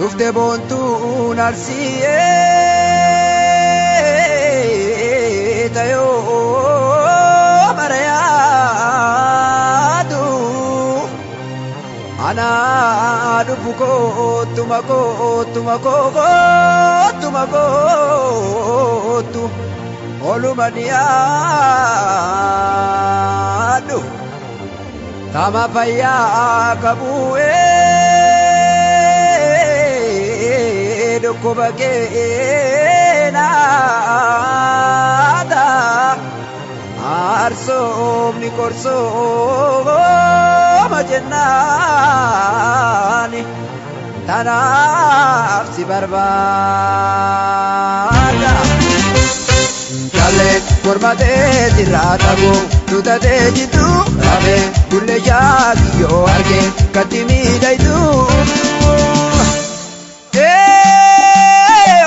Dhufte boontuun arsiyee tayoo marayaadu. Anaa dhufu koottuma koottuma koottuma koottu oluma dhiyaadhu. Tama fayyaa qabu dhukkuba keenaadha. Aarsoomni qorsooma jennaani tanaaf si barbaada. Jalleen mormatee sirraa qabu tutatee jitu rabe bullee shaakiyyoo arge katti miidhaytu.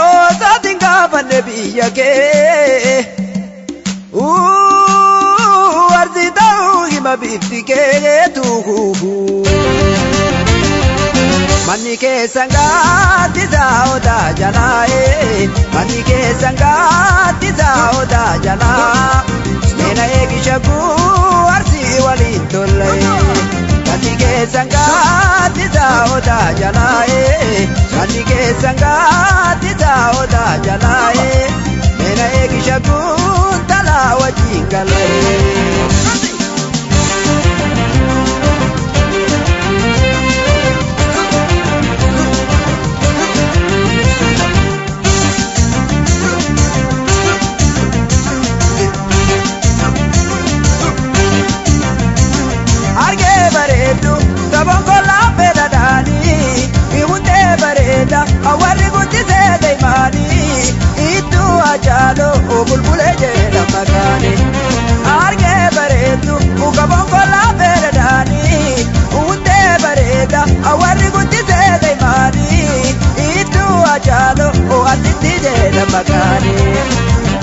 Oosaatiin gaafanne biyya kee arsi ta'uu hima bifti keetu. Manni keessan gaaddisaa odaa jalaa, manni keessan gaaddisaa odaa jalaa, meena eegisha guu arsii waliin tolle. Manni keessan gaaddisaa odaa jalaa, manni keessan gaaddisaa odaa jalaa, meena eegisha guu talaa wajjin galee. Argee bareedu saboon kollaa fedhadhaanii mi'uutee bareeda warri guddisee deemaanii ittuu ajaaloo bulbulee jedha maqaanii. Argee bareedu saboon kollaa fedhadhaanii mi'uutee bareeda warri guddisee deemaanii ittuu ajaaloo asitti jedha maqaanii.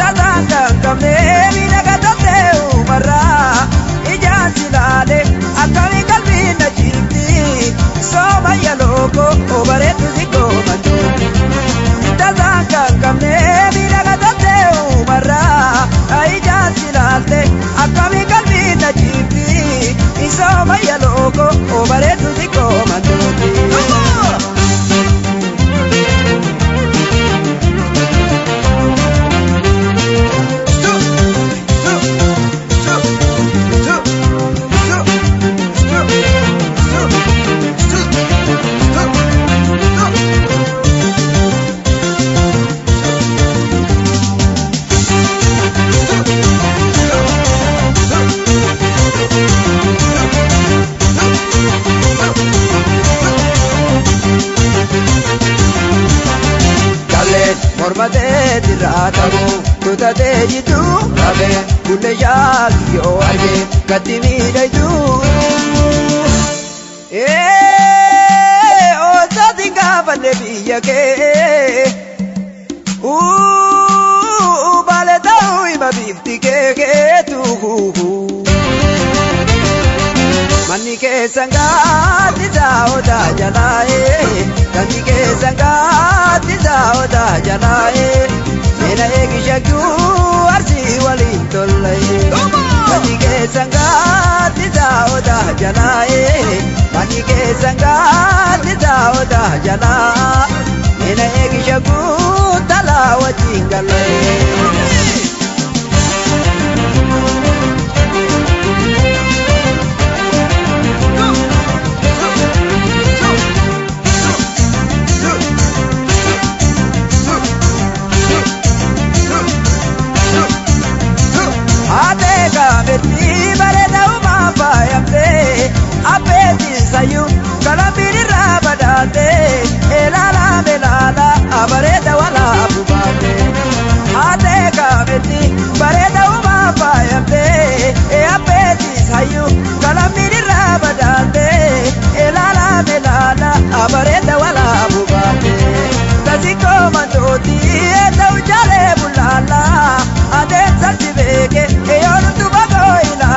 Tasaan kan qabnee miidhaga tattee uumarraa. Ijaan silaale akkamiin qalbiin na jibbi sooma yalooko bareedu si koomatu. Tasaan kan qabne miidhaga tattee uumarraa ijaan silaalte akkamiin qalbiin na jibbi sooma yalooko bareedu si koomatu. Jalleen mormatee sirraa qabu tutatee jitu rabe bullee shaakiyyoo arge gatti miidhaytu. Oosaatiin gaafanne biyya kee baale ta'uu hima bifti kee keetu. Manni keessan gaaddisaa odaa jalaa, manni keessan gaaddisaa odaa jalaa, meena eegisha guu arsii waliin tolle. Manni keessan gaaddisaa odaa jalaa, manni keessan gaaddisaa odaa jalaa, meena eegisha guu talaa wajjin galee. Ate kaametti bareeda uumaa faayamtee abbeetiin sayyuu kalambiin irraa badhaatee ilaala melaala bareeda walaabu baate. Ate kaametti bareeda uumaa faayamtee abbeetiin sayyuu kalambiin irraa badhaatee ilaala melaala bareeda walaabu baate. Tasikoo mantooti eessa ujaalee bulaala adeemsa si beeke eeyoon tuba koo ilaala.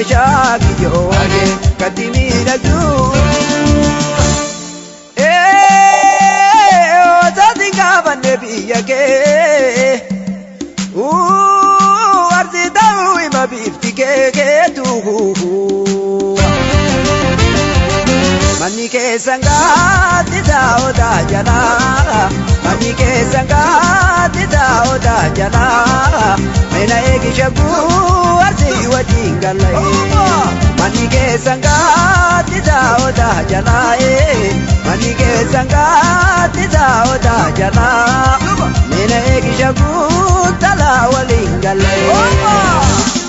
Bulle shaakiyyoo argee katti miidhagdu. Osootiin gaafanne biyya kee arsi ta'uu hima bifti kee keetu. Manni keessan gaatti taa'otaa jalaa manni keessan gaatti taa'otaa jalaa mena eegi shagguu arsii wajjin gala'ee. Manni keessan gaatti taa'otaa jalaa manni keessan gaatti taa'otaa jalaa mena eegi shagguu talaa waliin gala'ee.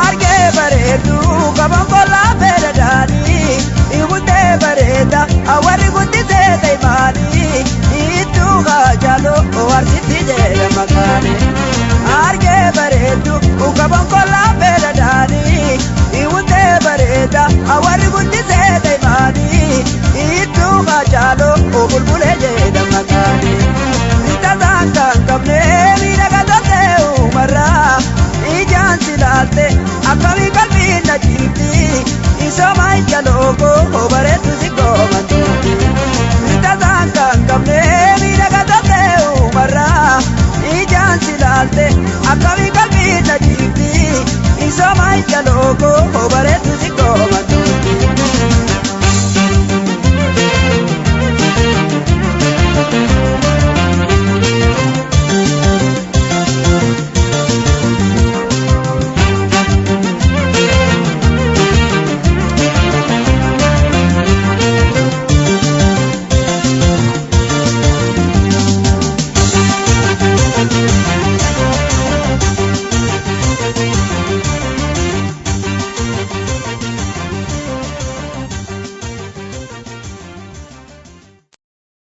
Argee bareedu qaban kollaa beeladaanii ibutee bareeda awwaarri guddisee taayimaanii ittuu haajaaloo arsitti jedha maqaanii. Argee bareedu qaban kollaa beeladaanii ibutee bareeda awwaarri guddisee taayimaanii ittuu haajaaloo bulbulee jedha maqaanii. Tataan kan qabnee miidhagaa toltee uumarraa. Ijaan silaalte akkamii qalbiin na jiifti isoma ija lookoo bareedu si goomantu. Tataan kan qabne miidhagaa toltee uumarraa ijaan silaalte akkamii qalbiin na jiifti isoma ija lookoo bareedu si